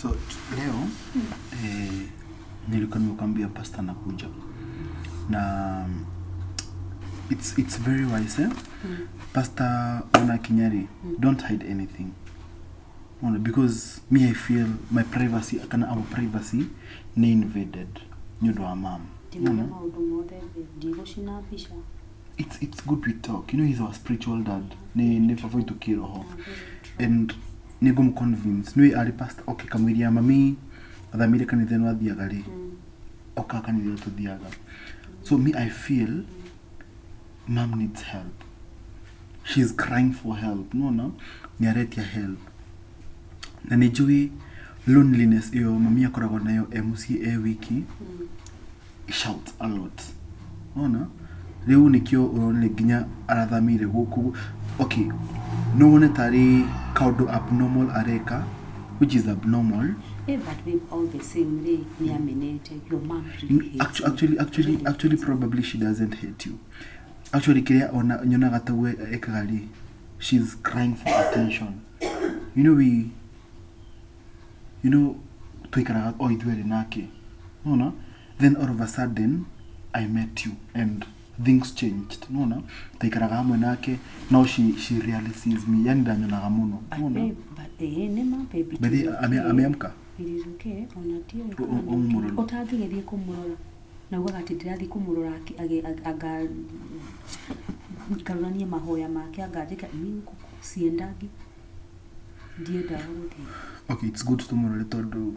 So leo nilikuwa nimekwambia pastor anakuja na it's very wise, eh? Pastor ona Kinyari, don't hide anything. Ona, because me, I feel my privacy kana our privacy ni invaded nĩ ũndũ wa mam. Ndimwĩre Ona? Maũndũ mothe thĩ ndigũcina mbica. It's good we talk. You know he's our spiritual dad. Nĩ baba witũ kĩroho. And nĩ ngũmũ-convince nĩ arĩ pastor. Okay, kamũiria mami athamire kanitha ĩno athiaga rĩ, oka kanitha ĩyo tũthiaga. So me, I feel mom needs help. She's crying for help. Nona nĩ aretia help na nĩ njũĩ loneliness ĩyo mami akoragwo nayo e mũciĩ e wiki shout a lot. Ona rĩu nĩkĩo ũronire nginya arathamire gũkũ. Okay, no wone tarĩ kaũndũ abnormal areka, which is abnormal. Eh, but babe, all the same rĩ, nĩ amenete. Your mom really hates Actually, me. actually, actually, Really actually hates me. Probably she doesn't hate you. Actually, kĩrĩa ona nyonaga taguo ekaga rĩ, she's crying for attention. You know we you know tũikaraga o ithuerĩ nake, nona then all of a sudden I met you and things changed. Nona tũikaraga hamwe nake. Now she really sees me, yani ndanyonaga mũno. But Nona babe, but nĩ ma, babe, it Bethe is okay. ameamka. It is okay, ona ndiũĩ kana nĩ Ũmũrore. okay. Ũtangĩgĩthiĩ kũmũrora na ugaga atĩ ndĩrathiĩ kũmũrora anga ngarũranie mahoya make anga njĩka mi siendangi, ndiendaga gũthiĩ. Okay, it's good tumũrore tondũ,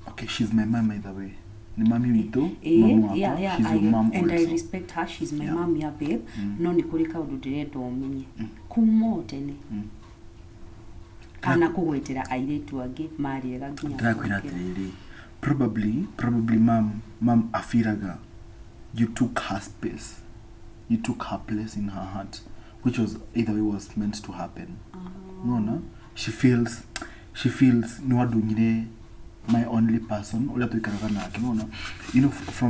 okay, she's my mom either way. Nĩ mami witũ, mamu wakwa. Yeah, She's your mom and I also. respect her. She's my mom, yeah, babe. No nĩ kũrĩ kaũndũ ndĩrenda ũmenye kuma o tene kana kũgwetera airĩtu angĩ marĩega nginya Ndĩrakwĩra gwake. Atĩrĩrĩ, probably mam afiraga you took her space, you took her place in her heart, which was either way was meant to happen. Nona she feels nĩ wandunyire my only person ũrĩa tũikaraga nake. Nona,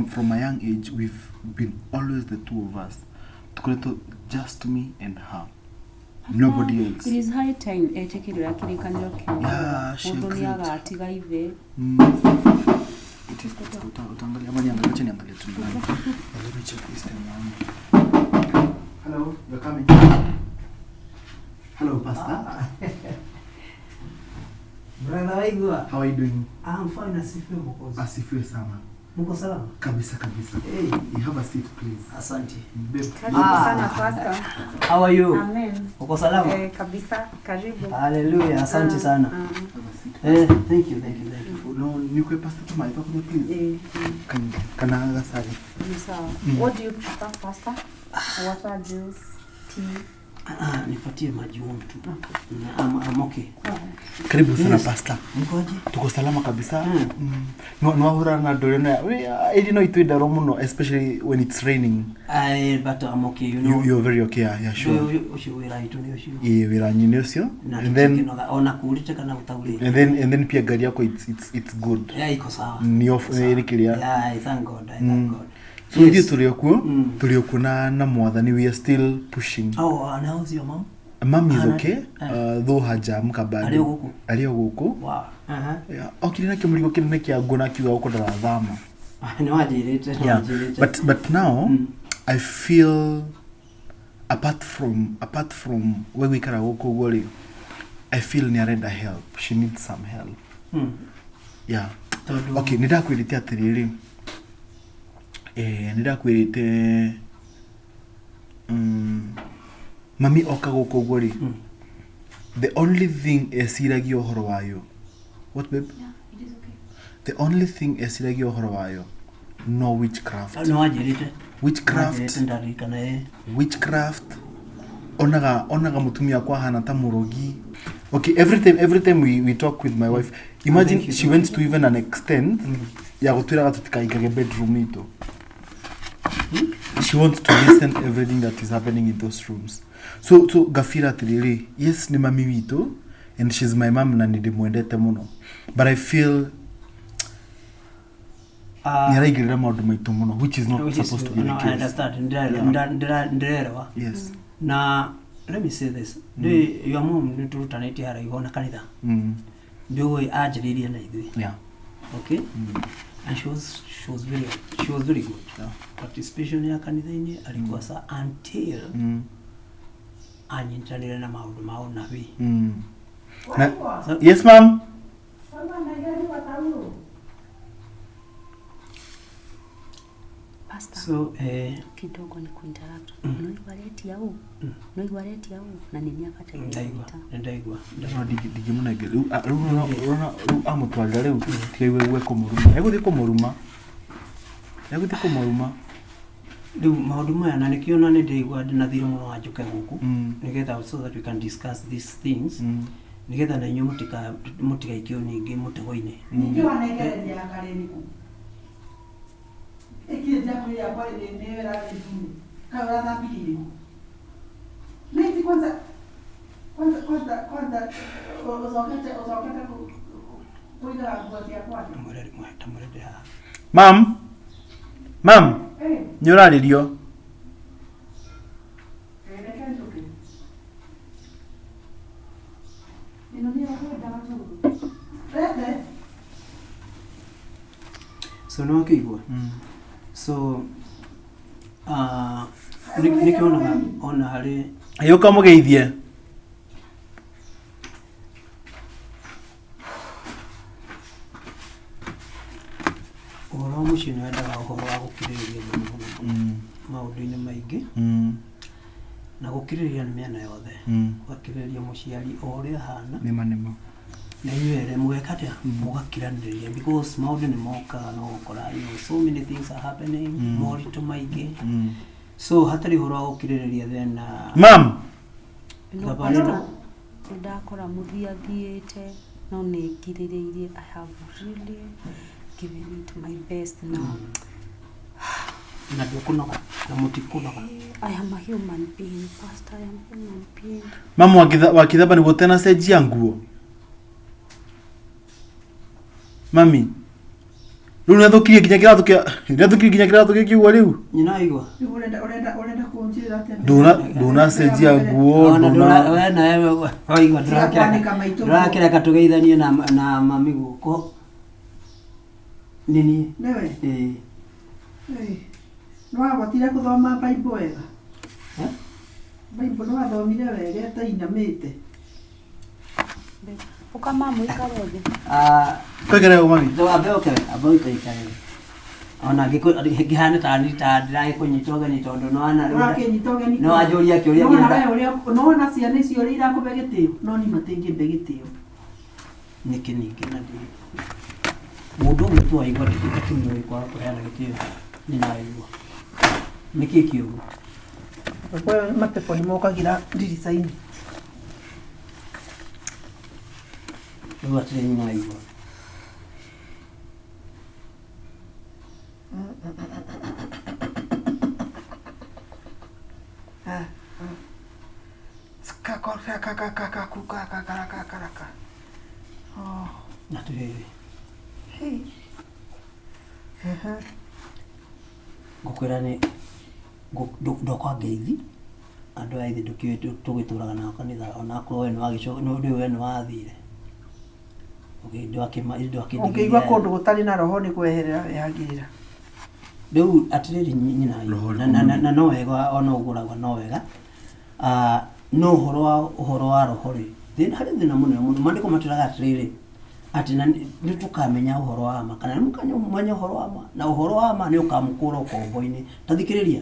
from a young age we've been always the two of us, tukoretwo just me and her, nobody else. It is high time etĩkĩrĩra kĩrĩkanĩro kiugaga Yeah, she mũndũ nĩ agreed. agatiga ithe. It is pastor, utaangalia ama niangalie? Acha niangalie tu ndani. Let me check this thing now. Hello, you're coming. Hello, pastor. Brother Waigua, How are you doing? I'm fine, asifiwe Mwokozi. Asifiwe sana. Muko salama? Kabisa kabisa. Hey, You have a seat, please. Asante. Babe. Karibu Ah. sana, pastor. How are you? Amen. Uko salama? Eh, kabisa, karibu. Hallelujah, asante Ah, sana. ah. Have a seat. Eh, thank you, thank you, thank you. No, nikwe pastor tu maitho kunywa, please. Eh, Kana gasari. ni sawa. What do you prefer, pastor? Water, juice, tea? Ah, nipatie maji warm tu. I'm okay. Karibu sana, Yes. pastor. Mkoaje? Tuko salama kabisa. Mm. No no wahura na ndore na iri no itwindaro muno, especially when it's raining. I, but I'm okay, you know. You're very okay, yeah, sure. Ũcio wĩra witũ nĩ ũcio. Ĩĩ, wĩra nyinĩ ũcio. Na And then tũtikenoga ona kurĩte kana gũtaurĩte. And then pia gari yako, it's good. Yeah, iko sawa. Ni off Iko sawa. nĩ kĩrĩa. Yeah, I thank God, I thank God. So Yes. ithuĩ tũrĩ o kuo, tũrĩ o kuo na mwathani, we are still pushing. Oh, and how's your mom? Mom is Ana- okay, though hajaamka bado. Arĩ o gũkũ? Arĩ o gũkũ. Wow. Uh-huh. Yeah, okire na kĩmũrigo kĩnene kĩa nguo na akiuga gũkũ ndarathama. Nĩ wanjĩrĩte, nĩ Yeah. wanjĩrĩte. But now I feel apart from we gũikara gũkũ ũguo rĩ, I feel nĩ arenda help. She needs some help. Yeah. Tondũ Okay, nĩ ndakwĩrĩte atĩrĩrĩ, nĩ ndakwĩrĩte mami oka gũkũ ũguo rĩ, the only thing eciragia ũhoro wayo, what, babe? Yeah, it is okay. The only thing eciragia ũhoro wayo no witchcraft. Nĩ wanjĩrĩte. Witchcraft. Nĩwanjĩrĩte, ndaririkana, eh. Witchcraft. Onaga mutumia wakwa ahana ta mũrogi. Okay, every time we talk with my wife, imagine, Thank you. she went to even an extent ya gũtwĩraga tũtikaingage bedroom itũ. She wants to listen everything that is happening in those rooms. So ngafira atĩrĩrĩ, yes, nĩ mami witũ and she's my mom na nĩ ndĩmwendete mũno, but I feel Ah, nĩ araigĩrĩra maũndũ maitũ mũno, which is not which is- supposed to be no, the I case. understand. Yeah. Ndĩrerewa. Yes. Na let me say this. Ndĩ your mom nĩ tũrutanĩtie haraihu ona kanitha. Ndũĩ anjĩrĩirie na ithuĩ. Yeah. Okay? And she was very good. Participation ya kanitha-inĩ alikuwa sa until anyitanĩre na maũndũ ma ũnabii. Na, yes ma'am. Pastor, So kidogo ni kuinterrupt. Noigua retia ũ, noigua retia ũ na nĩ niĩ abataire ndaigua gwĩta. ndaigua. No ndingĩmũnengera rĩu rĩu ũrona rĩu amũtwarĩra rĩu tiga igue kũmũruma, egũthiĩ kũmũruma, egũthiĩ kũmũruma. Rĩu maũndũ maya na nĩkĩo na nĩ ndĩraigua ndĩna thirĩ mũno wa njũke gũkũ nĩgetha so that we can discuss these things, nĩgetha na inyuĩ mũtigaikio ningĩ mũtego-inĩ. Ningĩ wanengereria ya kareni kũ? Ĩkĩrĩ njakũrĩ yakwa nĩyo ĩrathiĩ ndune. Kaĩ ũrathambirie irĩkũ? Na ici kwanza kwanza kwanza kwanza ũcokete kũigaga nguo ciakwa thĩ. Tamwĩre tamwĩre ndĩ haha. Mam, mam. Eh, Nĩ ũrarĩrio. reke njũke. Ĩno nĩyo ngwendaga tũgũ. Rete. So nĩ wakĩigua, so nĩkĩonaga ona harĩ Yũka mũgeithie. Ũhoro wa mũciĩ nĩ wendaga ũhoro wa gũkirĩrĩria mũno mũno mũno maũndũ-inĩ maingĩ, na gũkirĩrĩria nĩ mĩena yothe, ũgakirĩrĩria mũciari o ũrĩa ahana, Nĩma nĩma. Na inyuĩ erĩ mũgeka atĩa? Mũgakiranĩrĩria, because maũndũ nĩ mokaga no gũkora, so many things are happening, moritũ maingĩ, so hatarĩ ũhoro wa gũkirĩrĩria then Mam. No, Thabarĩ Pastor, ĩno. nĩ ndakora mũthia thiĩte no nĩ ngirĩrĩirie. I have really given it my best na Na ndũkũnoga na mũtikũnoga. I am a human being, Pastor, I am a human being. Mamu, wakithamba nĩguo tena cenjia nguo. Mami, rĩu nĩathũkirie nginya kĩratũ kĩa, nĩathũkirie nginya kĩratũ gĩkĩ ũguo rĩu. Nyina aigua. Rĩu ũrenda kũnjĩra atĩa? Ndũnacenjia nguo. Ona ndũna we nawe waigua. Tiga kwanĩka maitũ. Ndũrakĩreka tũgeithanie na mami gũkũ nĩ niĩ. Nĩwe? Ĩĩ. Ĩĩ. Nĩwahotire gũthoma Bible wega? Eh? Bible nĩwathomire wega ĩtainamĩte? Ũka mamu, ikare thĩ. Ah, Kwekere ũguo mami. Ambe ũke, ambe ũikaikare ona ngĩhane ta ta ndĩragĩkũnyita ũgeni tondũ nĩwana Ũrakĩnyita ũgeni. No anjũria kĩũria. Nĩwona nginya we ũrĩa nĩwona ciana icio ũrĩa irakũhe gĩtĩo, no niĩ matingĩmbe gĩtĩo. Nĩkĩ ningĩ na ndĩ mũndũ ũmwe tu waigua ndakĩmũĩ kwaga kũheana gĩtĩo nĩ naigua nĩkĩ kĩũru. Kwa mapepo nĩ mokagĩra ndirica-inĩ. Rĩu atĩrĩ nĩ naigua. Ah, ah. Ska-ko-ka-ka-ka-ka-ka-ku-ka-ka-ka-ka-ka-ka. Oh, Atĩrĩrĩ, hey. Ehe. Ngũkwĩra nĩ ndokwa ngeithi andũ aya ithe ndũkĩũĩ tũgĩtũraga nao kanitha ona akorwo we nĩ we nĩ wathire. Ũngĩigua kũndũ gũtarĩ na roho nĩ kweherera wehagĩrĩra. Rĩu atĩrĩrĩ nyina Roho na no wega ona ũguo ũrauga no wega. Ah, no ũhoro wa roho rĩ, thĩna harĩ thĩna mũnene mũno. Maandĩko matwĩraga atĩrĩrĩ atĩ na nĩ tũkamenya ũhoro wa ma kana nĩ mũkamenya ũhoro wa ma na ũhoro wa ma nĩ ũkamũkũra ũkombo-inĩ. Ta thikĩrĩria,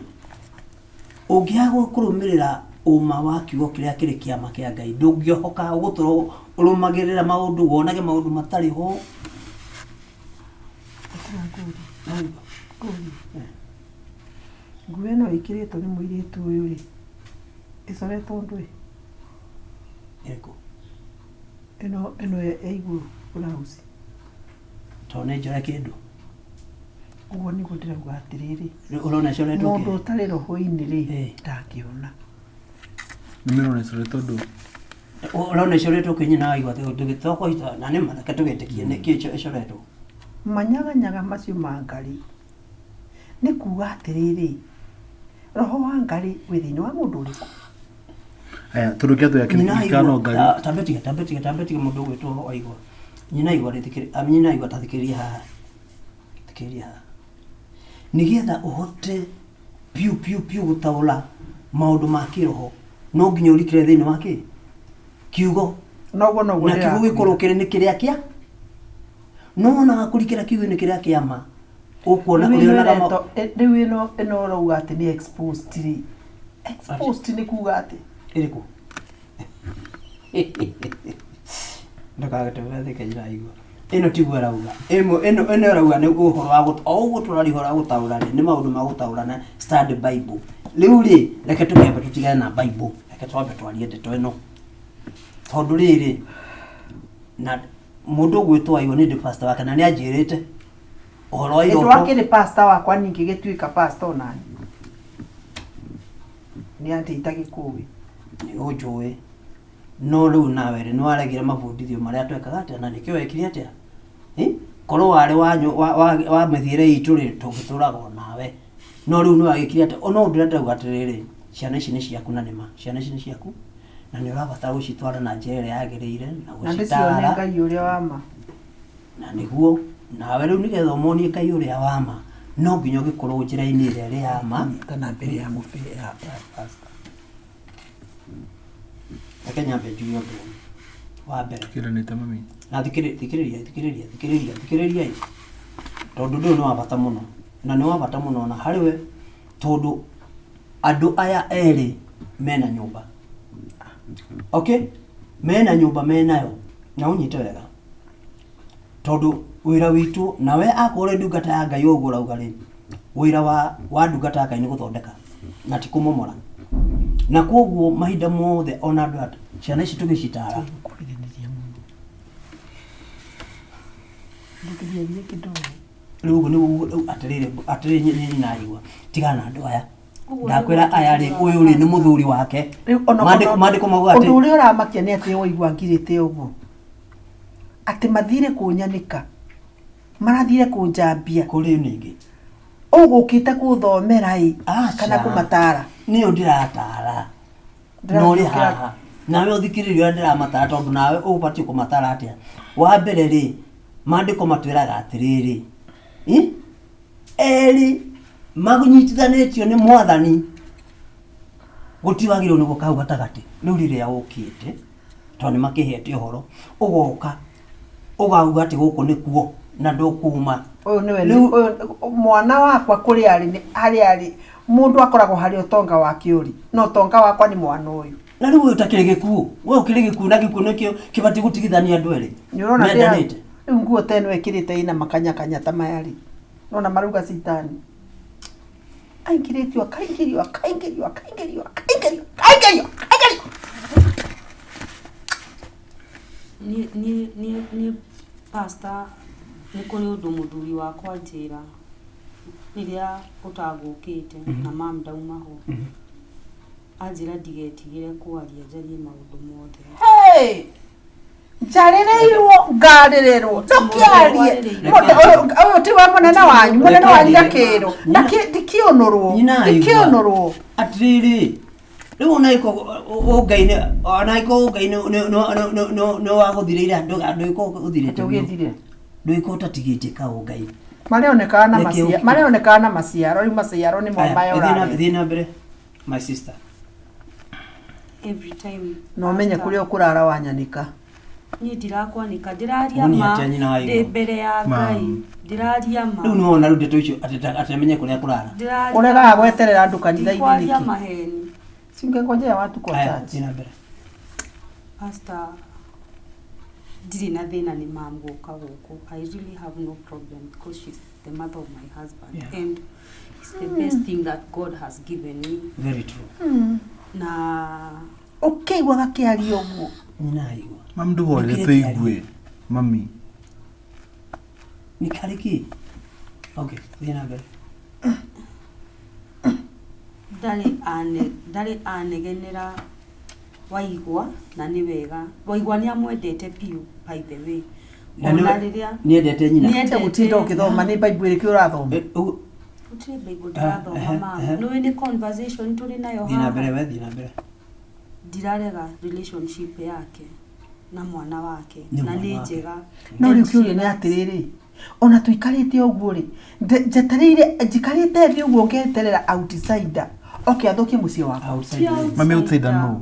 ũngĩaga kũrũmĩrĩra ũma wa kiugo kĩrĩa kĩrĩ kĩama kĩa Ngai, ndũngĩohoka, ũgũtũra ũrũmagĩrĩra maũndũ wonage maũndũ matarĩ ho. Ngũrie. Nguo ĩno ĩkĩrĩtwo nĩ mũirĩtu ũyũ rĩ, ĩcoretwo ndũĩ? Ĩrĩkũ? Ĩno ya igũrũ, blouse. Tondũ nĩ njore kĩndũ. Ũguo nĩguo ndĩrauga atĩrĩrĩ. Ũrona ĩcoretwo Mũndũ kĩ? ũtarĩ roho-inĩ rĩ, ndangĩona. Nĩ mĩrona ĩcore tondũ Ũrona ĩcoretwo kĩ nyina waigua tũgĩtokoita na nĩ ma reke tũgĩtĩkie nĩkĩ ĩcoretwo. Manyaganyaga macio ma ngarĩ nĩ kuga atĩrĩrĩ, roho wa ngarĩ wĩ thĩinĩ wa mũndũ ũrĩkũ? Aya tondũ kĩatũ yake Nyina gĩkano waigua ngari. Tambe tiga tambe tiga tambe tiga mũndũ ũgwĩtwo waigua. Nyina igua rĩthikĩrĩ nyina igua tathikĩrĩria haha, thikĩrĩria haha, nĩgetha ũhote piũ piũ piũ gũtaũra maũndũ ma kĩroho, no nginya ũrikĩre thĩinĩ wa kĩ kiugo. Noguo noguo. Na kiugo gĩkorwo kĩrĩ nĩ kĩrĩa kĩa no wonaga kũrikĩra kiugo-inĩ kĩrĩa kĩa ma ũkuona ũrĩonaga Rĩu ĩno ũrauga atĩ nĩ exposed rĩ, exposed nĩ kuga atĩ Ĩrĩkũ? Ndũkagatũme theke nyina igua. Ĩno tiguo arauga. Ĩno ĩrauga nĩ ũhoro wa o ũguo tũraria ũhoro wa gũtaũra rĩ, nĩ maũndũ ma gũtaũra na study Bible. Rĩu rĩ, reke tũkĩambe tũtigane na Bible, reke twambe twarie ndeto ĩno, tondũ rĩrĩ na mũndũ ũgwĩtwo Aigua, nĩ ndĩ pastor wake na nĩ anjĩrĩte ũhoro wa Ĩ iroto. Ndwakĩrĩ pastor wakwa, ningĩ gĩtuĩka pastor onani nĩ atĩ itagĩkũĩ. Nĩ ũnjũĩ, no rĩu nawe rĩ, nĩ waregire mabundithio marĩa twekaga atĩa, na nĩkĩo wekire atĩa? Eh? Korwo warĩ wa mĩthiĩre itũ rĩ, tũngĩtũraga o nawe, no rĩu nĩ wagĩkire atĩa? No ũndũ ũrĩa ndĩrauga atĩrĩrĩ, ciana ici nĩ ciaku, na nĩma ciana ici nĩ ciaku, na nĩ ũrabatara gũcitwara na njĩra ĩrĩa yagĩrĩire na Na ndĩcione gũcitara Ngai ũrĩa wa ma. Na nĩguo nawe rĩu, nĩgetha ũmonie Ngai ũrĩa wa ma, no nginya ũgĩkorwo njĩra-inĩ ĩrĩa ĩrĩ ya ma. Kana mbere ya mũbĩra ya pastor. Reke nyambe njuge ũndũ ũyũ wa mbere. Kĩranĩte mami. Na thikĩrĩria, thikĩrĩria, thikĩrĩria, thikĩrĩria, tondũ ũndũ ũyũ nĩ wa bata mũno, na nĩ wa bata mũno na harĩ we, tondũ andũ aya erĩ mena nyũmba, okay, mena nyũmba menayo, na ũnyite wega, tondũ wĩra witũ nawe akorwo ũrĩ ndungata ya Ngai, ũguo ũrauga rĩ, wĩra wa ndungata ya Ngai nĩ gũthondeka na ti kũmomora. Na koguo mahinda mothe ona andũ aya, ciana ici tũgĩcitara Kũriganĩria mũno. Ndũkĩgerie kidogo. Rĩu ũguo nĩguo. Rĩu atĩrĩrĩ, nyina igua, tigana na andũ aya. Ũguo Ndakwĩra nĩguo aya rĩ, ũyũ rĩ nĩ mũthuri wake. Rĩu ona Maandĩko mauga ũndũ atĩ ũrĩa ũramakia nĩ atĩ waigua ngirĩte ũguo atĩ mathire kũnyanĩka, marathire kũnjambia. Kũrĩ ningĩ Ũgũkĩte kũthomera ĩ Aca. kana kũmatara? Nĩyo ndĩratara na ũrĩ haha nawe ũthikĩrĩrie ũrĩa ndĩramatara, tondũ nawe ũbatiĩ kũmatara atĩa. Wa mbere rĩ, maandĩko matwĩraga atĩrĩrĩ, erĩ manyitithanĩtio nĩ Mwathani, gũtiwagĩrĩirwo nĩ gũka hau gatagatĩ. Rĩu rĩrĩa ũkĩte, tondũ nĩ makĩhete ũhoro, ũgoka ũgauga atĩ gũkũ nĩkuo na ndũkuma. Ũyũ nĩwe Rĩu- ũyũ mwana wakwa kũrĩa arĩ harĩa arĩ mũndũ akoragwo harĩ ũtonga wake ũrĩ na ũtonga wakwa nĩ mwana ũyũ. Na rĩu ũyũ ũtakĩrĩ gĩkuũ, we ũkĩrĩ gĩkuũ, na gĩkuũ nĩkĩo kĩbatiĩ gũtigithania andũ erĩ Nĩ ũrona ndĩ hau? mendanĩte. Rĩu nguo ta ĩno ĩkĩrĩte ĩna makanyakanya ta maya rĩ, nona marauga citani aingĩrĩtio, akaingĩrio, akaingĩrio, akaingĩrio, akaingĩrio, akaingĩrio, akaingĩrio. Niĩ pastor, nĩ kũrĩ ũndũ mũthuri wakwa anjĩra rĩrĩa ũtagũkĩte na mam ndauma ho, anjĩra ndigetigĩre kwaria, njarie maũndũ mothe. Hey! Njarĩrĩirwo ngarĩrĩrwo, ndũkĩarie. Ũyũ ti wa mũnene wanyu, mũnene wanyu ndakĩrwo, ndikĩũnũrwo. Nyina aigua. Ndikĩũnũrwo. Atĩrĩrĩ, rĩu ona iko ũngai, ona iko ũngai nĩ wagũthirĩire, ndũĩko ũthirĩte biũ. Ndũgĩthire. Ndũĩko ũtatigĩtie kaũngai. Marĩonekaga na Nĩkĩ marĩonekaga na maciaro. Rĩu maciaro nĩmo Aya, maya thiĩ na- ũrarĩa. Thiĩ na mbere, my sister. Every time Na ũmenye pastor, kũrĩa ũkũrara wanyanĩka. Niĩ ndirakwanĩka, ndĩraria Woni ma atĩa nyina wa ndĩ Igũrũ? mbere ya Ngai, ndĩraria ma. Rĩu nĩwona rĩu ndeto icio atĩ amenye kũrĩa kũrara. Ndĩraria Ũregaga ma. gweterera andũ kanitha-inĩ Ndikwaria nĩkĩ? maheni. Singengojea watu kwa Aya, church. thiĩ na mbere. Pastor, ndirĩ na thĩna nĩ mam gũka gũkũ. I really have no problem because she's the mother of my husband and it's the best thing that God has given me. Very true. Na Ũkĩigua gakĩaria ũguo. Nyina aigua. Mam, ndũhorere. Nĩkĩĩ? Tũigue mami. Nĩ karĩ kĩ? Okay, thiĩ na mbere. Ndarĩ anegenera Waigwa, na nĩ wega. Waigwa nĩ amwendete biũ, by the way. Na Ona nĩwe- rĩrĩa nĩendete nyina. Nĩendete- Gũtinda ũkĩthoma nĩ Bible ĩrĩkũ ũrathoma? Eh, Gũtirĩ Bible ndĩrathoma. Mam, nĩũĩ nĩ conversation tũrĩ nayo Thiĩ na mbere. haha. We thiĩ na mbere. Ndirarega relationship yake. Na mwana wake Nĩ na mwana nĩ wake. njega. No And rĩu kĩũria nĩ she- atĩrĩrĩ, ona tũikarĩte ũguo rĩ, njetereire njikarĩte thĩ ũguo ngeterera outsider oke athũkie mũciĩ wakwa. Outside. Ti Mami outsider no.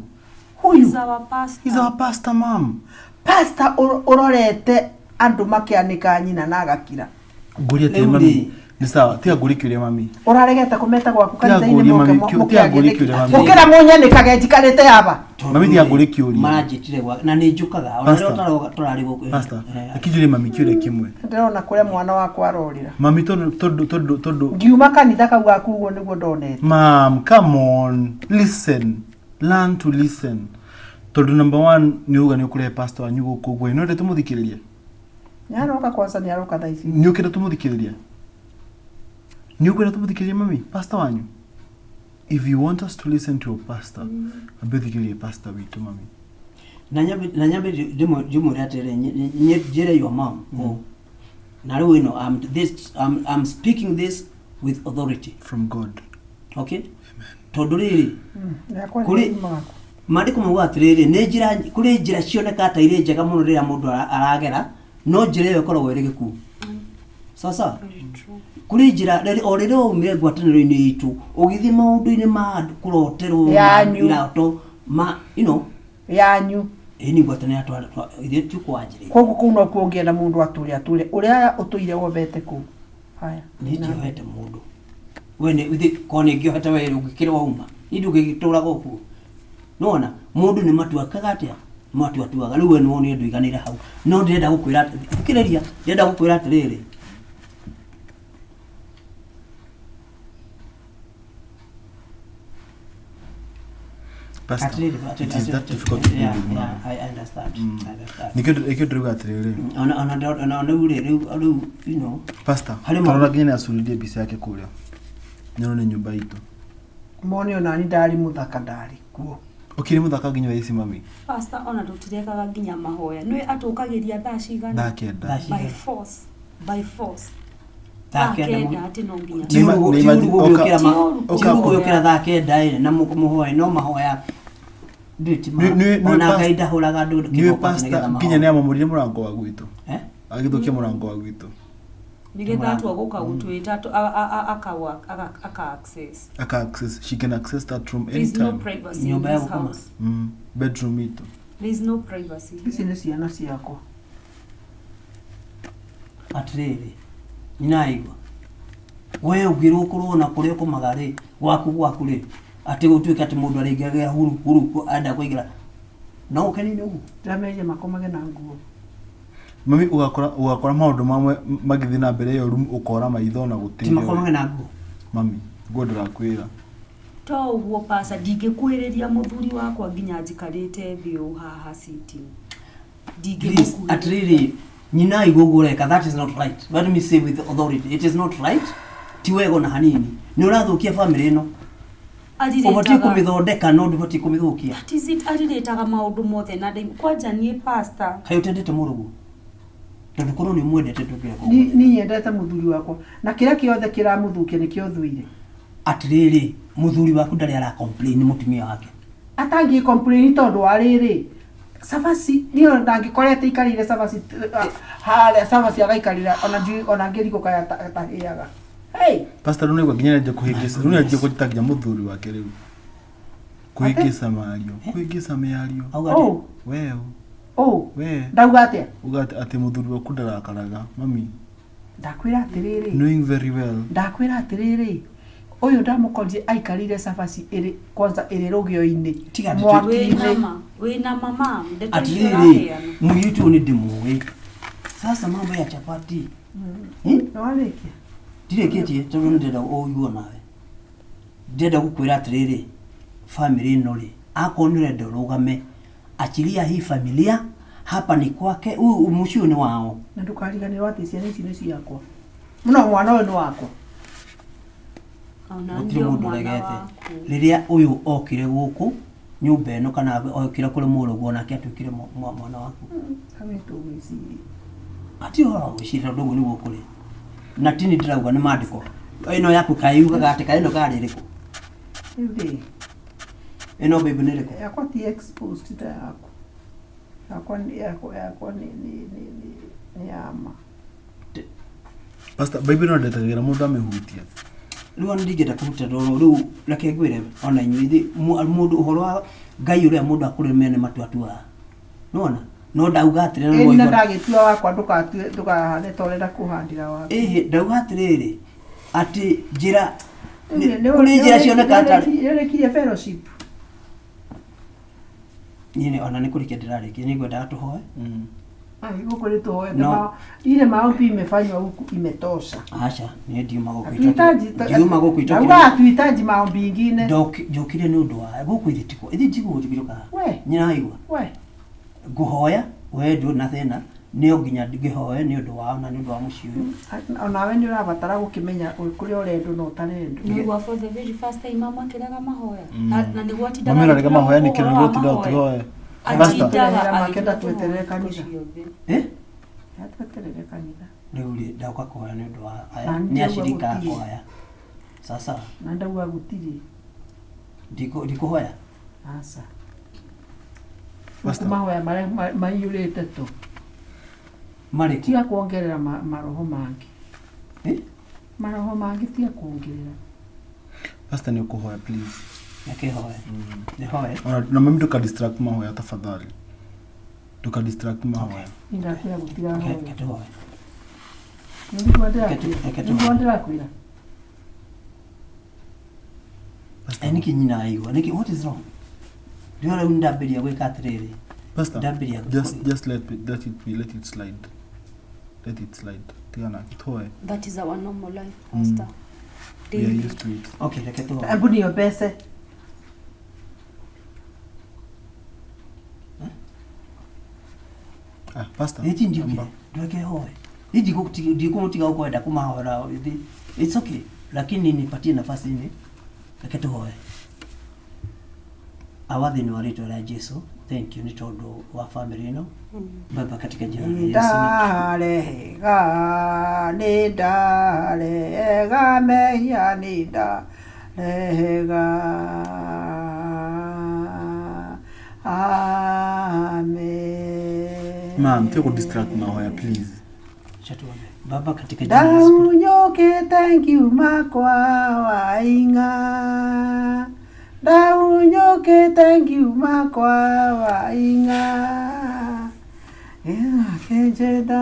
Huyu He's our pastor. He's our pastor, mom. pastor ũrorete andũ makĩanĩka nyina na agakira. Ngũria atĩrĩ Rĩu mami. rĩ. Nĩ sawa, tiga ngũrie kĩũria mami. Ũraregete kũmeta gwaku Tiga kanitha-inĩ ngũrie moke mami, tiga ngũrie mũkĩarie kĩũria mami. gũkĩra mũnyanĩkage njikarĩte aba. Tondũ Mami tiga rĩ, ngũrie kĩũria. Maranjĩtire gwa na nĩ njũkaga ona Pastor. rĩrĩa tũrarĩ gũkũ. Pastor, Eh, reke njũrie mami kĩũria kĩmwe. Ndĩrona kũrĩa mwana wakwa arorĩra. Mami tondũ tondũ tondũ tondũ Ngiuma kanitha kau gaku ũguo nĩguo ndonete. Mom, come on. Listen. Learn to listen. Tondũ number one nĩ uga nĩ ũkũrehe pastor wanyu gũkũ ũguo. Nĩ ũrenda tũmũthikĩrĩrie? Nĩaroka kwanza nĩaroka thaa ici. Nĩ ũkĩenda tũmũthikĩrĩrie? Nĩ ũkwenda tũmũthikĩrĩrie mami? Pastor wanyu? If you want us to listen to your pastor, ambe ũthikĩrĩrie pastor witũ mami. Na nyambe na nyambe ndimwĩre atĩrĩrĩ njĩre your mom ũũ. Na rĩu ĩno I'm speaking this with authority. From God. Okay? Tondũ rĩrĩ Yakwa nĩ Kũrĩ- maku. maandĩko mauga atĩrĩrĩ nĩ njĩra kũrĩ njĩra cionekaga ta irĩ njega mũno rĩrĩa mũndũ aragera no njĩra ĩyo ĩkoragwo ĩrĩ gĩkuũ sasa Very true. kũrĩ njĩra o rĩrĩa waumire ngwatanĩro-inĩ itũ ũgĩthiĩ maũndũ-inĩ ma andũ kũroterwo ma Yanyu. irato ma you know Yanyu. ĩĩ nĩ ngwatanĩro ithuĩ ti kwanjĩrĩria Koguo kũu nokuo ũngĩenda mũndũ atũre atũre ũrĩa ũtũire wobete kũu. Haya. niĩ ndiohete mũndũ we nĩ ithuĩ korwo nĩ ngĩohete we ũngĩkĩrĩ wauma niĩ ndũngĩgĩtũraga ũguo nĩwona mũndũ nĩ matua akaga atĩa matua atuaga rĩu we nĩwonire ndũiganĩire hau no ndĩrenda gũkwĩra thikĩrĩria ndĩrenda gũkwĩra atĩrĩrĩ Pastor, atĩrĩrĩ it is that atĩrĩrĩ, difficult to deal yeah, with mom. yeah, I understand, I understand. Nĩkĩo nĩkĩo ndĩrauga atĩrĩrĩ. Ona rĩu rĩ rĩu rĩu you know Pastor, Harĩ tarora maũndũ- nginya nĩ acuririe mbica yake kũrĩa. Nĩ nĩ nyũmba itũ. Mone onani ndarĩ mũthaka ndarĩ kuo. Ũkĩrĩ mũthaka nginya thaa ici mami? Pastor ona tũtirekaga nginya mahoya. Nĩ atũkagĩria thaa cigana? Thaa kenda. Thaa By cigana? force. By force. Thaa Thaa kenda kenda atĩ no nginya. Ti ũru Nĩ ti imagine- ũru gũgĩũkĩra Ti ũru ti ũru oka- gũgĩũkĩra thaa kenda ĩ na mũhoe no mahoya ndũĩ ti ma Nĩ- nĩ ona past- Ngai ndahũraga andũ Nĩũĩ kĩboko atĩ pastor nĩgetha nginya mahoe. nĩ amomorire mũrango wa gwitũ. Eh? Agĩthũkia mũrango wa gwitũ. Nĩgetha atua gũka gũtwĩta aka access. Aka access, she can access that room There is no anytime. privacy in Nyũmba ya this gũkoma. house. Bedroom itũ. There is no privacy. Ici nĩ ciana ciakwa. Atĩrĩrĩ nyina aigua we ũngĩrwo ũkorwo na kũrĩa ũkomaga rĩ gwaku gwaku rĩ atĩ gũtuĩke atĩ mũndũ arĩingĩraga huru huru enda kũingĩra no ũkenio nĩ ũguo Ndĩrameria makomage na nguo. Mami ũgakora ũgakora maũndũ mamwe magĩthiĩ na mbere ĩyo room ũkora maitho na ti gũtirĩ. makomage na nguo Mami, nguo ndĩrakwĩra. To ũguo pasa ndingĩkuhĩrĩria mũthuri wakwa nginya njikarĩte thĩ ũũ haha sitting. Please, Ndingĩmũkuhĩrĩria. atĩrĩrĩ nyina aigua ũguo ũreka that is not right let me say with authority it is not right ti wega ona hanini nĩ ũrathũkia family ĩno ũbatiĩ Arirĩtaga- kũmĩthondeka no ndũbatiĩ kũmĩthũkia That is it, arirĩtaga maũndũ mothe na ndai kwanja niĩ pastor kaĩ ũtendete mũrũguo tondũ korwo nĩ ũmwendete ndũngĩreka ũguo. Ni nyendete mũthuri wakwa na kĩrĩa kĩothe kĩramũthũkia nĩkĩo thũire. atĩrĩrĩ mũthuri waku ndarĩ ara complain mũtumia wake Atangĩ complain tondũ wa rĩrĩ cabaci niĩ ndangĩkorete ikarĩire cabaci harĩa cabaci agaikarĩra ona ndiũĩ ona ngĩrigũ kaya atahĩaga. Hey! Pastor rĩu nĩaigua nginya nĩanjia kũhĩngĩca. Rĩu nĩanjia kũnjĩta nginya mũthuri wake rĩu. Kũhĩngĩca mario. Kũhĩngĩca mĩario. auga atĩ Oh, We, oh. we. Ndauga atĩa? Uga atĩ mũthuri waku ndarakaraga. Mami, Ndakwĩra atĩrĩrĩ. knowing very well. Ndakwĩra atĩrĩrĩ ũyũ ndamũkorire aikarĩire cabaci ĩrĩ kwanza ĩrĩ rũgĩo-inĩ Tiga atĩ mwaki-inĩ wĩnama wĩnama mam ndeto icio atĩrĩrĩ ũraheana mũirĩtu ũyũ nĩ ndĩmũĩ sasa mambo ya chapati Hmm? nĩwarĩkia ndirĩkĩtie tondũ nĩndĩrenda ũigue nawe ndĩrenda gũkwĩra atĩrĩrĩ family ĩno rĩ akorwo nĩ ũrenda ũrũgame achilia hii familia hapa ni kwake huyu mũciĩ ũyũ nĩ wao na ndũkariganĩrwo atĩ ciana ici nĩ ciakwa mũno mwana ũyũ nĩ wakwa ona gũtirĩ ndio mũndũ mwana ũregete waku rĩrĩa ũyũ okire gũkũ nyũmba ĩno kana okire kũrĩ mũrũguo onake atuĩkire mwana waku Kawe tũgwĩciria ati ũhoro wa gwĩciria tondũ ũguo nĩguo kũrĩ na tini ndĩrauga nĩ mandĩko ĩno yaku kaĩ yugaga atĩ kaĩ ĩno karĩ ĩrĩkũ rĩu rĩ ĩno baby nĩ ĩrĩkũ yakwa ti exposed ta yaku Yakwa yakwa nĩ ya ma. Pastor, Bible no ndetagĩra mũndũ amĩhutie. Rĩu ona ndingĩenda kũruta ndoro rĩu, reke ngwĩre ona inyuĩ ithuĩ, mũndũ ũhoro wa Ngai ũrĩa mũndũ akũrĩmĩa nĩ matua atuaga, nĩwona no ndauga atĩrĩrĩ Ĩni na na ndagĩtua wakwa, ndũgatue, ndũkahane ta ũrenda kũhandĩra waku. Ĩhĩ, ndauga atĩrĩrĩ atĩ njĩra kũrĩ njĩra cionekaga tarĩ Nĩũrĩkirie fellowship? Niĩ ona nĩ kũrĩkia ndĩrarĩkia, nĩ ngwendaga tũhoe. Ai, gũkũ nĩ tũhoete. No. Ile maombi imefanywa huku imetosha. Aca, niĩ ndiuma gũkũ. Hatuhitaji. Ndiuma gũkũ. Nauga hatuhitaji maombi ingine. Njokire nĩ ũndũ wa gũkũ, ithe tikuo ithe njiguo njũkaga. We. Nyina aigua. We. Ngũhoya we ndũ na thĩna nĩ o nginya ngĩhoe nĩ ũndũ wao na nĩ ũndũ wa mũciĩ ũyũ. Onawe nĩ ũrabatara gũkĩmenya kũrĩa ũrendwo na ũtarendwo. Nĩguo for the very first time mama akĩrega mahoya na nĩguo atindaga Mami ũrarega agĩtwĩra mahoya nĩkĩ ũhoro nĩguo wa ũtindaga mahoya. ũkĩhoya? Pastor. Atindaga Makĩenda agĩtwĩra tweterere tũhoe kanitha. ciothe. Eh? Tweterere kanitha. Rĩu rĩ, ndoka kũhoya nĩ ũndũ wa aya Na nĩ ndauga acirika gũtirĩ. akwa aya, sasa. Na ndauga gũtirĩ. Ndikũhoya. Aca. Pastor. Gũkũ mahoya marĩa maiyũrĩte tu. Marĩkũ? Tiga kuongerera maroho mangĩ. Eh? Maroho mangĩ tiga kuongerera. Pastor, nĩ ũkũhoya please. Reke hoe, nĩhoe. Ona na mami, ndũka distract mahoya tafadhali. Ndũka distract mahoya. Niĩ ndakwĩra gũtirahoya. Reke tũhoe. Nĩguo Reke ndĩrakwĩra. tũhoe. Nĩguo ndĩrakwĩra. Eh, nĩkĩ nyina aigua nĩkĩ, what is wrong? Ndĩrona rĩu nĩndambĩrĩria gwĩka atĩrĩrĩ. Pastor, Ndambĩrĩria just let it be, let it slide. Let it slide. Tigana, tuhoe. That is our normal life, Pastor. We are Daily. used to it. Okay, reke tũhoe. Embu niyo mbece. Ah, Pastor. Ĩti ndiũkire. Amba. Ndweke hoe. Niĩ ndikũmũtiga ũkwenda kũmahoera it's okay, lakini nipatie nafasi ni reke tũhoe. Awa, thĩinĩ wa rĩtwa rĩa Jesu, thank you nĩ tondũ wa family ĩno. Baba, katika jina la Yesu. Ndarega, nĩ ndarega mehia, nĩ ndarega. Amen. Ma'am, tiga ku distract mahoya please. Acha tuombe. Baba, katika jina la Yesu. Ndahunyũkĩte ngiuma kwa Waing'a, ndahunyũkĩte ngiuma kwa Waing'a, akĩnjĩnda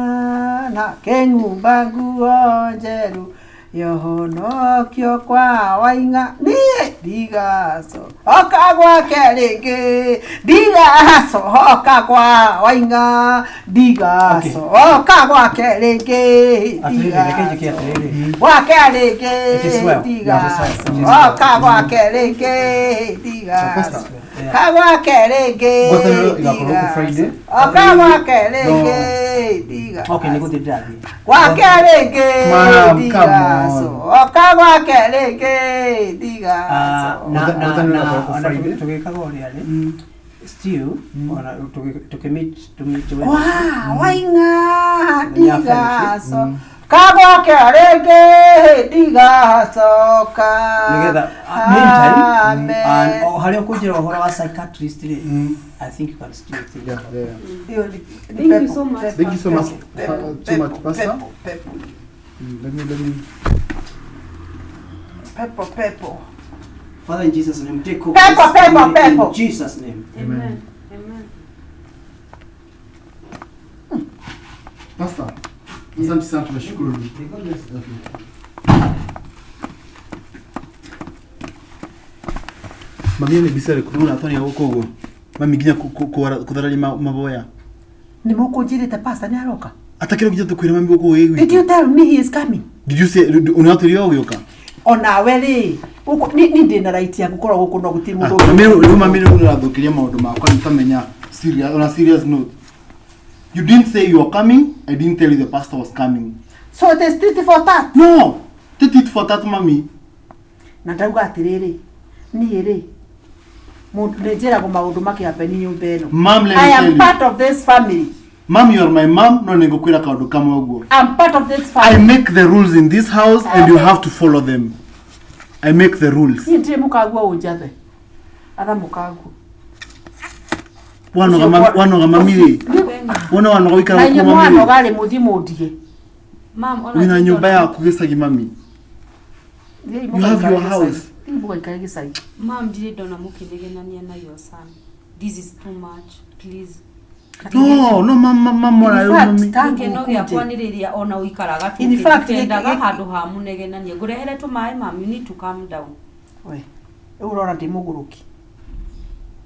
na akĩng'umba nguo njerũ yohonokio kwa Waing'a, niĩ ndigacoka gwake rĩngĩ, ndigacoka kwa Waing'a, ndigacoka gwake rĩngĩ. Atĩrĩrĩ, reke njĩke atĩrĩrĩ. Gwake rĩngĩ. It is well. Ndigacoka gwake rĩngĩ, ndigacoka gwake rĩngĩ. Ngwatanĩro ĩgakorwo gũkũ Friday. Oka gwake rĩngĩ, ndiga Okay, nĩ gũthiĩ ndĩrathiĩ. gwake rĩngĩ. Ma'am, come on. Ndigacoka gwake rĩngĩ, Ah, ndigacoka. na na Ngwatanĩro na ĩgakorwo ona Friday. tũgĩkaga ũrĩa rĩ, still ona tũkĩmeet tũmeet Kwa Waing'a Mũthenya wa fellowship. ndigacoka gwake rĩngĩ, ndigacoka. Nĩgetha meantime Amen. and o harĩa ũkũnjĩra ũhoro wa psychiatrist rĩ, I think you can still think. Yeah, yeah. Hiyo ni Thank you pepo, so much. pepo, Thank you so much, pepo, so much, pepo, Pastor. pepo, pepo, Let me. pepo, pepo. Father, in Jesus name, take over Pepo, this pepo, family. pepo. In Jesus name. Amen. Amen. Pastor, asante sana, tunashukuru. Mami nĩ mbica ĩrĩkũ nĩ Tony gũkũ ũguo mami nginya kũthararia maboya. Nĩ mũkũnjĩrĩte pastor nĩ aroka? Atakĩrĩ nginya tũkwĩra mami gũkũ wĩ Did you gwitũ. tell me he is coming? Did you say ũnĩwatwĩrire ũgĩũka? Onawe rĩ, gũkũ ni ndĩ na right ya gũkorwo gũkũ no gũtirĩ Ah, mũndũ. mami rĩu mami rĩu nĩũrathũkĩria maũndũ makwa nĩtamenya serious, on a serious note, you didn't say you were coming. I didn't tell you the pastor was coming. So it is tit for tat. No, tit for tat, mami. Na ndauga atĩrĩrĩ, niĩ rĩ, mũndũ nĩ njĩragwo maũndũ makĩhappen nyũmba ĩno. Ma'am, let me I tell am you. part of this family. Mom, you are my mom, no nĩngũkwĩra kaũndũ kamwe ũguo. I'm part of this I family. make the rules in this house and you have to follow them. I make the rules. Niĩ ndirĩ mũkaguo ũnjathe. Atha mũkaguo. Wanoga mami, wanoga mami rĩ. Wona wanoga wikara Na inyuĩ gũkũ mami rĩ. mwanoga rĩ mũthiĩ mũndige. Mam, ona Wĩna ti nyũmba tondũ- yaku gĩcagi mami. Thiĩi You have mũgaikare your gĩcagi. house. Thiĩi mũgaikare gĩcagi. Mam, ndirĩ ndona mũkĩnegenania na your son. This is too much. Please. No, no mama mama In mwana fact, mami. ta Gĩkeno gĩakwa ngũkũnje. nĩ rĩrĩa ona ũikaraga In fact, tũkĩendaga gĩkĩ- handũ ha mũnegenania. Ngũrehere tũmaĩ mam, you need to calm down. We, rĩu ũrona ndĩ mũgũrũki.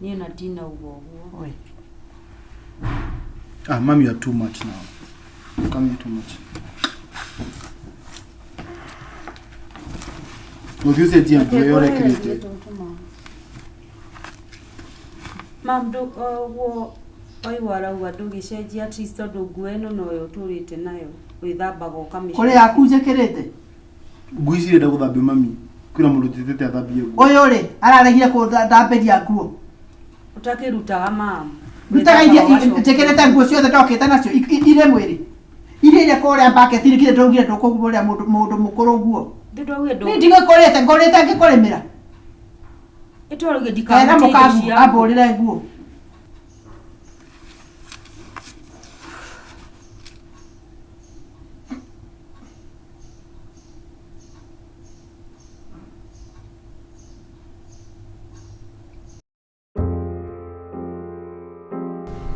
Niĩ ona ndinauga ũguo. We. Ah, mami you are too much now. You're coming too much. Gũthiĩ ũcenjie nguo ĩyo ũrekĩrĩte. Mam, ũguo waigua arauga ndũgĩcenjia at least tondũ nguo ĩno noyo ũtũrĩte nayo. Wĩthambaga ũkamĩcenjia. Kũrĩ yaku njĩkĩrĩte. Nguo ici irenda gũthambio mami. Kwĩna mũndũ njĩtĩte athambie nguo. Ũyũ rĩ, araregire kũthambĩria nguo. Ũtakĩrutaga mam. Rutaga iria Wĩthambaga ũgacokia. njĩkĩrĩte nguo ciothe ndokĩte nacio irĩ mwĩrĩ. Iria iria kũrĩa bucket-inĩ kĩrĩa ndaugire ndũkũgũrĩra mũndũ mũkũrũ nguo. Ndĩ ndaugire Niĩ ndigũkũrĩte ngũrĩte ngĩkũrĩmĩra. Ĩtwarauge Kera ndikahutie indo mũkagu ciaku. ambũrĩre nguo.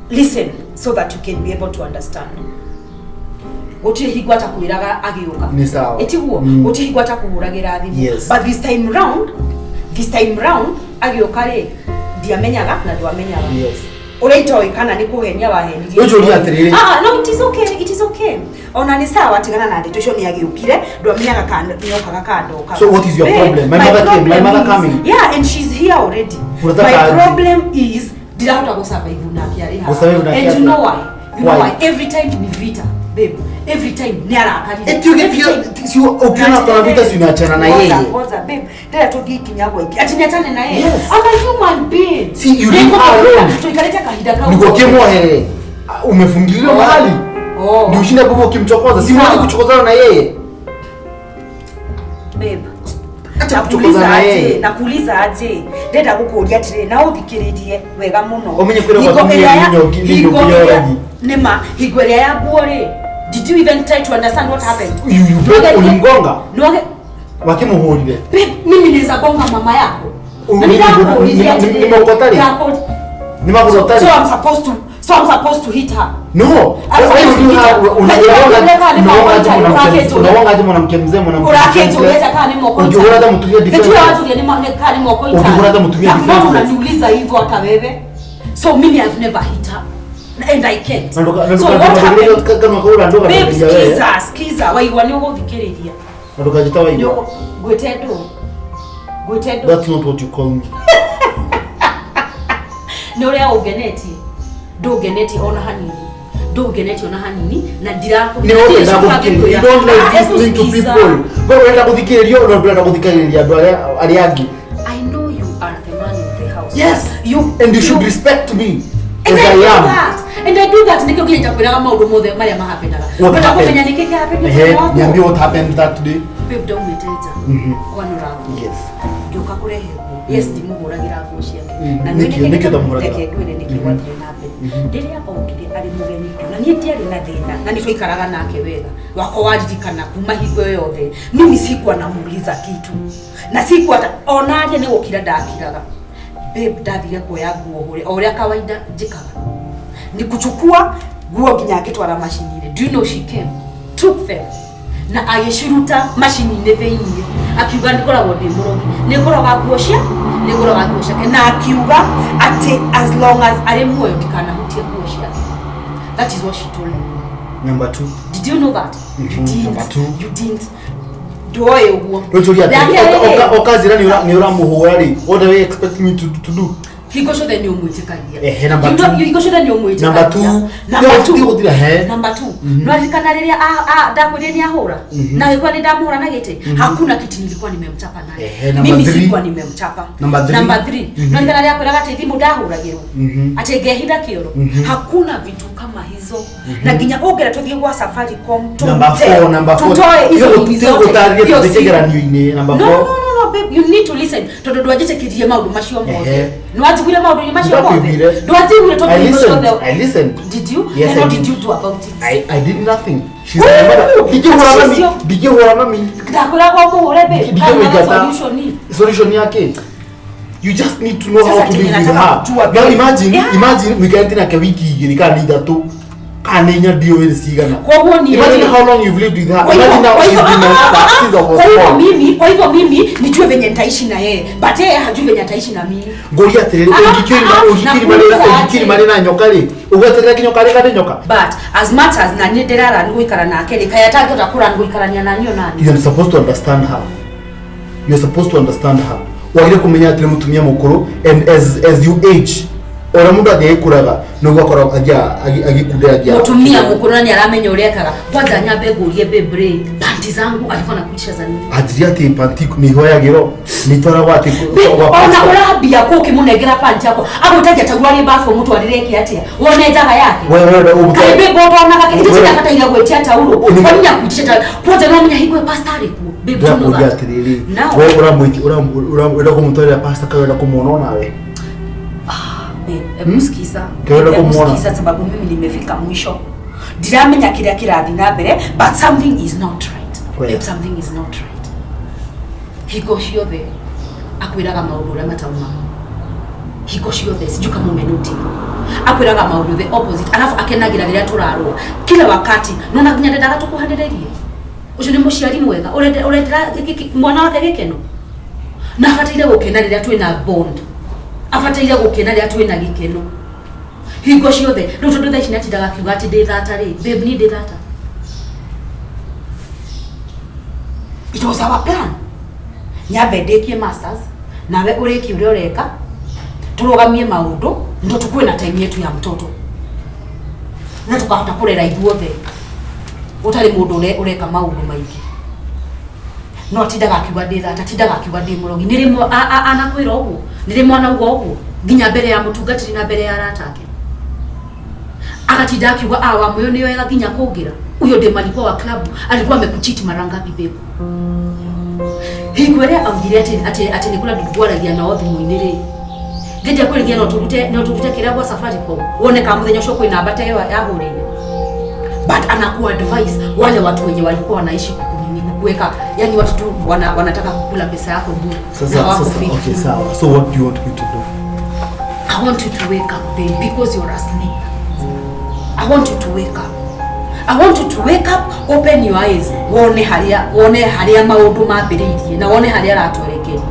Listen so that you can be able to understand. Gũtirĩ hingo atakwĩraga agĩũka. Nĩ sawa. Ĩtiguo Mm. gũtirĩ hingo atakũhũragĩra thimũ. Yes. But this time round agĩũka rĩ ndiamenyaga na ndwamenyaga. Yes. Ũrĩa itoĩ kana nĩ kũhenia wahenirie. Rĩu njũrie atĩrĩrĩ. Ah, no, it is okay, it is okay. Ona nĩ sawa tigana na ndeto icio nĩ agĩũkire ndwamenyaga kana nĩokaga kana ndokaga. So what is your Babe, problem? My mother came, my problem mother is- coming. Yeah, and she's here already. Unataka My aje? problem is ndirahota gũsurvive nake arĩ haha. Gũsurvive nake And you atĩa? know why? You know Why? why? Every time ni vita, babe. Every time nĩ arakarire. Eti Every ukiona time- si ukiona kuna vita si unaachana na yeye. Ngoja, babe. Ndĩrenda tũngĩkinya gwaiki. Ati niachane na yeye. Yes. I'm a human being. See, you leave her alone. Tuikalete kahinda kau. Niko kimwoherere. Umefungiliwa mahali. Oh. Ni ushinde hapo ukimchokoza. Si mwanze Sawa. kuchokozana na yeye. Babe. Acha Nakuuliza kuchokozana na aje, yeye. nakuuliza aje. Ndenda gukuria atĩrĩ na ũthikĩrĩrie wega mũno. Ũmenye kwĩra Hingo gwaku nĩ ĩrĩa ya- nyongi- nĩ hingo nyongi ĩrĩa- yoragi. nĩma hingo ĩrĩa ya nguo rĩ did you even try to understand what happened? You Nĩwage- ulimgonga. Nĩwage- Wakimuhurire. Babe, mimi naweza gonga mama yako. Na Ni- nĩndakũũririe ni- atĩrĩrĩ, ni mokotari. ndakũũria- Ni magurotari. So I'm supposed to so I'm supposed to hit her. No. I'm supposed to hit her. Unaonga aje mwanamke mzee mwanamke. Urakĩnjũria kana nĩ moko Ũngĩhũra hata mũtumia defenseless. Ũranjũria nĩ kana nĩ moko Ũngĩhũra hata mũtumia Na mbona defenseless. unaniuliza hivyo hata wewe? So mimi I've never hit her. And I can't. Na nduka So what happened? kanua kau ũranduka Babe, ndũkaria wewe. skiza, skiza, waigua nĩ ũgũthikĩrĩria. Na ndũkanjĩta waigua. Ngwĩte ndũ. Ngwĩte ndũ. That's not what you call me. Nĩ ũrĩa ũngenetie. Ndũngenetie ona hanini. Ndũngenetie ona hanini na ndirakũ. Ni wewe ũrenda gũthikĩrĩria. You don't like listening to people. Wewe ũrenda gũthikĩrĩrio na ndũrenda gũthikagĩrĩria andũ arĩa angĩ. I know you are the man of the house. Yes. You And you should respect me And as I I do am. that. And I do that nikio nginya njakwĩraga maũndũ mothe marĩa mahapenaga. What Wenda happened? kũmenya nĩkĩ kĩhapenire Ehe, thĩinĩ waku? niambie what happened that day. Babe, ndaumĩte nja. Kwanũra nguo. Yes. Ngĩũka kũrehe nguo. Yes, ndimũhũragĩra nguo ciake. Mhm. Na Nĩkĩ- nĩ nĩkĩ ũtamũhũragĩra? Reke ngwĩre nĩkĩ gwathire na mbere. Rĩrĩa okire arĩ mũgeni na niĩ ndiarĩ na thĩna na nĩ twaikaraga nake wega. Wakwa waririkana kuma hingo ĩyo yothe. Mimi sikuwa namuuliza kitu. Na sikuwa hata onarie nĩ gũkira ndakiraga. Babe, ndathire kuoya nguo hũre o ũrĩa kawaida njĩkaga. Ni kuchukua nguo nginya ngĩtwara macini-inĩ. Do you know she came? Took them na agĩciruta macini-inĩ thĩiniĩ akiuga nĩngoragwo ndĩ mũrogi nĩngoroga nguo cia nĩngoroga nguo ciake na akiuga atĩ as long as arĩ muoyo ndikanahutie nguo ciake. That is what she told me. Number 2. Did you know that? You didn't. Number two. You didn't. Ndũoĩ ũguo. Rũnjũria Rĩake atĩrĩ, rĩ, okazira nĩ ũramũhũra rĩ, what do you expect me to do? hingo ciothe nĩ ũmwĩtĩkagia. Ehe, number You two. hingo ciothe nĩ ũmwĩtĩkagia. Number two. Number Nĩ two. gũthira, he. Number two. Nĩwaririkana rĩrĩa ndakwĩrire nĩ ahũra na agĩkorwo nĩ ndamũhũra na gĩtĩ hakuna kiti nilikuwa nimemchapa naye. Ehe, number Mimi three. sikuwa nimemchapa. Number three. Number three. Nĩwaririkana rĩrĩa akwĩraga atĩ thimũ ndahũragĩrwo atĩ ngehitha kĩoro hakuna vitu kama hizo na nginya ũngĩra tũthiĩ gwa Safaricom Number tũrute- 4, number 4. tutoe hizo nini zote. Gũtarĩria Hiyo tũthiĩ simu. kĩgeranio-inĩ, number No, 4. no, no, no, babe, you need to listen tondu ndwanjĩtĩkĩrie maũndũ macio mothe. Ehe. Nĩwanjiguire maũndũ-inĩ macio mothe. Ndakuiguire. Ndwanjiguire tondu I hingo listened. ciothe. I listened. Did you? Yes, And I what did did. you do about it? I did nothing. She's my mother. Ndingĩhũra mami. Cio. Ndingĩhũra mami. Ndakwĩraga ũmũhũre babe. Ndingĩmũingata. Kana solution. Solution yake. You just need to know Sasa how to chenye live with nataka her. kujua, Now babe. imagine, Yeah. imagine mũikarĩte nake wiki igĩrĩ kana nĩ ithatũ kana nĩ inya ndiũĩ nĩ cigana. Koguo niĩ Imagine how long you've lived with her. Kwa hivyo- Imagine now kwa she's hivyo- been ah, my ah, ah, since I was kwa hivyo born. mimi kwa hivyo mimi nijue venye nitaishi na yeye but yeye hajui venye ataishi na mimi. Ngũria atĩrĩrĩ, Ah, ũngĩkĩrima ah, ũngĩkĩrima nakuuliza ũngĩkĩrima aje. na nyoka rĩ, ũgweterera nginya ũkarĩka nĩ nyoka? But as much as na niĩ ndĩrara nĩ gũikara nake rĩ, kaĩ atangĩhota kũra nĩ gũikarania na niĩ onani? You're supposed to understand her. You're supposed to understand her. Wagire kumenya atĩ nĩ mũtumia mũkũrũ and as you age ũrĩa mũndũ athiĩ agĩkũraga nĩguo akoragwo agĩkunderagia. Mũtumia mũkũrũ na nĩ aramenya ũrĩa ekaga. Kwanza nyambe ngũrie babe rĩ, panti zangu alikuwa anakuitisha za nini? Anjirie atĩ panti nĩ ihoyagĩrwo nĩ itwaragwo atĩ Babe, gwa ona pastor. ũrambia kũ ũkĩmũnengera panti yakwa agwĩtagia taurũ arĩ bafu ũmũtwarĩre eke atĩa wone njaga yake? We- we- we- Kaĩ babe ũtonaga kĩ? Ithuĩ We- tindabataire gwĩtia taurũ. Ũni- Kwani nĩakuitisha taurũ? Kwanza no menya hingo ĩyo pastor arĩ kuo. Babe, do you know Ndĩrakũria that? atĩrĩrĩ, Now- we ũramwĩti ũrenda kũmũtwarĩra pastor kana ũrenda kũmuona onawe? Babe, hebu sikiza. Ndio Hebu kumuona. sikiza sababu mimi nimefika mwisho. Ndiramenya kĩrĩa kĩrathiĩ na mbere but something is not right. Kweli. Babe, something is not right. Hingo ciothe akwĩraga maũndũ ũrĩa matauma. Hingo ciothe sijui kama umenoti. Akwĩraga maũndũ the opposite alafu akenagĩra rĩrĩa tũrarũa kila wakati nona nginya ndendaga tũkuhanĩrĩrie. Ũcio nĩ mũciari mwega ũrendera mwana wake gĩkeno na abataire gũkena rĩrĩa twĩna bond abataire gũkena rĩrĩa twĩna gĩkeno hingo ciothe rĩu tondũ thaa ici nĩatindaga akiuga atĩ ndĩ thata rĩ babe niĩ ndĩ thata. It was our plan nyambe ndĩkie masters nawe ũrĩkie ũrĩa ũreka tũrũgamie maũndũ ndo tukuwe na time yetu ya mtoto na tukahota kũrera ithuothe ũtarĩ mũndũ ũreka maũndũ maingĩ no atindaga akiuga ndĩ thata atindaga akiuga ndĩ mũrogi nĩ rĩmwe anakwĩra ũguo nĩ rĩmwe anauga ũguo nginya mbere ya mũtungatĩri na mbere ya arata ake agatinda akiuga ah wa moyo nĩ wega nginya kũngĩra huyo dem alikuwa wa klabu alikuwa amekucheat mara ngapi babe hingo ĩrĩa augire atĩ atĩ atĩ nĩ kũrĩ andũ twaragia nao thimũ-inĩ rĩ ngĩnjia kwĩrĩgia no tũrute kĩrĩa gwa Safaricom wone kama mũthenya ũcio kwĩ namba ta ĩyo yahũrĩire but anaku advice wale watu wenye walikuwa wanaishi kukunini kukuweka yani watu tu wanataka kukula pesa yako bure na Sasa hawako sasa okay faithful. sawa. So what do you want me to do? I want you to wake up, babe, because you're asleep. I want you to wake up. I want you to wake up, open your eyes, wone haria maũndũ mambĩrĩirie na wone haria aratwerekeria.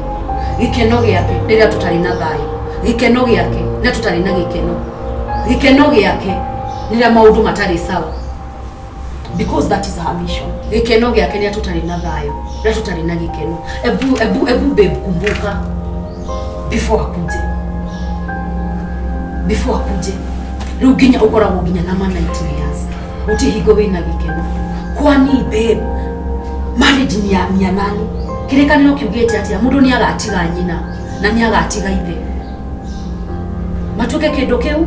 Gĩkeno gĩake rĩrĩa tũtarĩ na thayũ, gĩkeno gĩake rĩrĩa tũtarĩ na gĩkeno, gĩkeno gĩake rĩrĩa maũndũ matarĩ sawa. Because that is her mission. Gĩkeno gĩake rĩrĩa tũtarĩ na thayũ, rĩrĩa tũtarĩ na gĩkeno. Ebu ebu ebu babe, kumbuka before akuje before akuje rĩu nginya ũkoragwo nginya na ma nightmares gũtirĩ hingo wĩna gĩkeno kwani babe marriage ni ya nani kĩrĩkanĩro kiugĩte atĩa mũndũ nĩ agatiga nyina na nĩ agatiga ithe matuĩke kĩndũ kĩu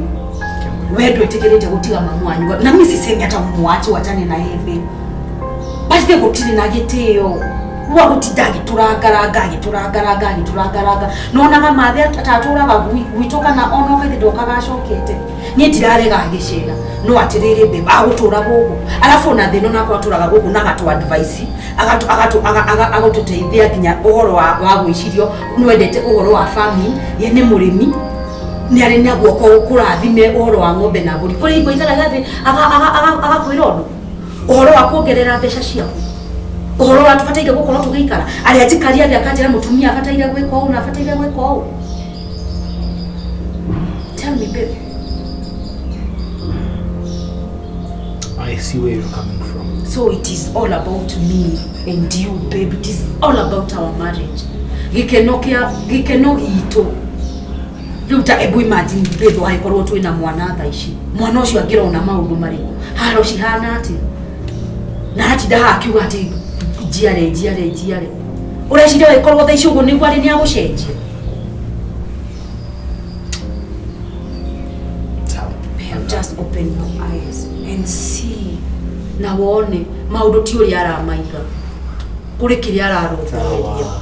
we ndwĩtĩkĩrĩte gũtiga mamu wanyu na mimi sisemi hata mwache wachane na yeye babe but babe gũtirĩ na gĩtĩo wa gũtinda agĩtũrangaranga agĩtũrangaranga agĩtũrangaranga nonaga mathe atatũraga gwitũ kana ona ũkaithe ndokaga acokete niĩ ndirarega agĩcera no atĩrĩrĩ babe agũtũra gũkũ arabu ona thĩna onakorwo atũraga gũkũ na agatũ advice agatũteithia nginya ũhoro wa gwĩcirio nĩwendete ũhoro wa farming ye nĩ mũrĩmi nĩ arĩ na guoko kũrathime ũhoro wa ng'ombe na mbũri kũrĩ hingo ikaraga thĩ agakwĩra ũndũ ũhoro wa kuongerera mbeca ciaku ũhoro wa tũbataire gũkorwo tũgĩikara arĩa njikaria thĩ akanjĩra mũtumia abataire gwĩka ũũ na abataire gwĩka ũũ. Tell me, babe. I see where you're coming from. So it is all about me and you, babe. It is all about our marriage. Gĩkeno kĩa gĩkeno gitũ rĩu ta ebu imagine babe wagĩkorwo twĩna mwana thaa ici mwana ũcio angĩrona maũndũ marĩkũ haro cihana atĩa na atinda haha akiuga atĩ njiare njiare njiare ũreciria wĩkorwo thaa ici ũguo nĩguo arĩ nĩ agũcenjia. Sawa. Babe, just open your eyes and see na wone maũndũ ti ũrĩa aramaiga kũrĩ kĩrĩa ararũmbũyĩria. Sawa.